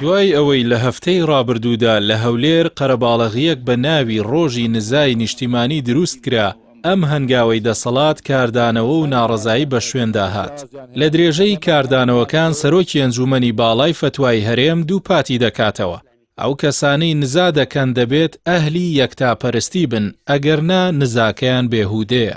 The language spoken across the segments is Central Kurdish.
دوای ئەوەی لە هەفتەی ڕابردوودا لە هەولێر قەرەباڵەغییەک بە ناوی ڕۆژی نزای نیشتیمانی دروست کرا، ئەم هەنگاوەی دەسەڵات کاردانەوە و ناڕەزایی بە شوێندا هات. لە درێژەی کاردانەوەکان سەرۆکی ئەنجوومەنی باڵای فەتوای هەرێم دووپاتی دەکاتەوە، ئەو کەسانەی نزا دەکەن دەبێت ئەهلی یەکتاپەرستی بن، ئەگەرنا نزاکەیان بێهودەیە.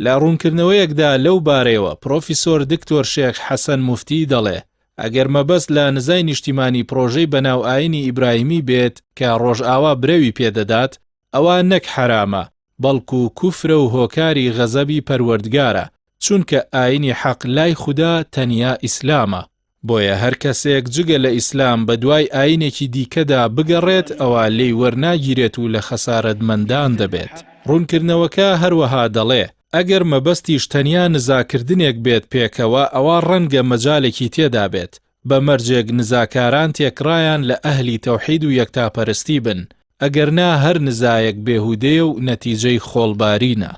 لە ڕوونکردنەوەیەکدا لەو بارەیەوە پرۆفیسۆر دکتۆر شێخ حەسەن موفتی دەڵێ، ئەگەر مەبەست لە نزای نیشتیمانی پڕۆژەی بەناو ئاینی ئیبراهیمی بێت کە ڕۆژئاوا برەوی پێدەدات، ئەوا نەک حەرامە، بەڵکو کوفرە و هۆکاری غەزەبی پەروەردگارە، چونکە ئاینی حەق لای خودا تەنیا ئیسلامە، بۆیە هەر کەسێک جگە لە ئیسلام بەدوای ئاینێکی دیکەدا بگەڕێت ئەوا لێی وەرناگیرێت و لە خەسارەتمەندان دەبێت. ڕوونکردنەوەکە هەروەها دەڵێ، ئەگەر مەبەستیش تەنیا نزاکردنێک بێت پێکەوە ئەوا ڕەنگە مەجالێکی تێدابێت، بە مەرجێک نزاکاران تێکڕایان لە ئەهلی تەوحید و یەکتاپەرستی بن، ئەگەرنا هەر نزایەک بێهودەیە و نەتیجەی خۆڵبارینە.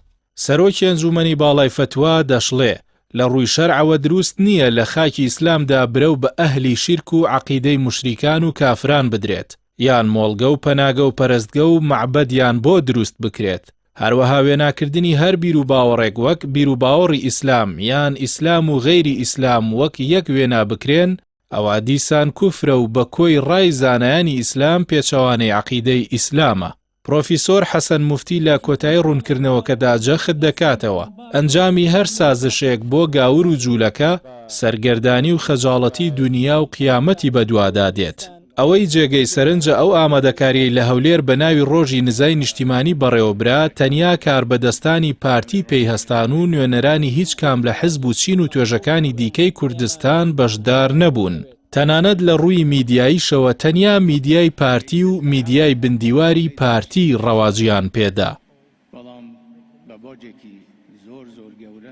سەرۆکی ئەنجوومەنی باڵای فەتوا دەشڵێ، لە ڕووی شەرعەوە دروست نییە لە خاکی ئیسلامدا برەو بە ئەهلی شیرک و عەقیدەی موشریکان و کافران بدرێت، یان مۆڵگە و پەناگە و پەرستگە و مەعبەدیان بۆ دروست بکرێت، هەروەها وێناکردنی هەر بیروباوەڕێک وەک بیروباوەڕی ئیسلام یان ئیسلام و غەیری ئیسلام وەک یەک وێنا بکرێن ئەوا دیسان کوفرە و بە کۆی ڕای زانایانی ئیسلام پێچەوانەی عەقیدەی ئیسلامە. پرۆفیسۆر حەسەن موفتی لە کۆتایی ڕوونکردنەوەکەدا جەخت دەکاتەوە، ئەنجامی هەر سازشێک بۆ گاور و جوولەکە، سەرگەردانی و خەجاڵەتی دونیا و قیامەتی بەدوادا دێت. ئەوەی جێگەی سەرنجە ئەو ئامادەکاریەی لە هەولێر بە ناوی ڕۆژی نزای نیشتیمانی بەڕێوەبرا تەنیا کاربەدەستانی پارتی پێی هەستان و نوێنەرانی هیچ کام لە حزب و چین و توێژەکانی دیکەی کوردستان بەشدار نەبوون. تەنانەت لە ڕووی میدیاییشەوە تەنیا میدیای پارتی و میدیای بندیواری پارتی ڕەواجیان پێدا. بەڵام بە باجێکی زۆر زۆر گەورە.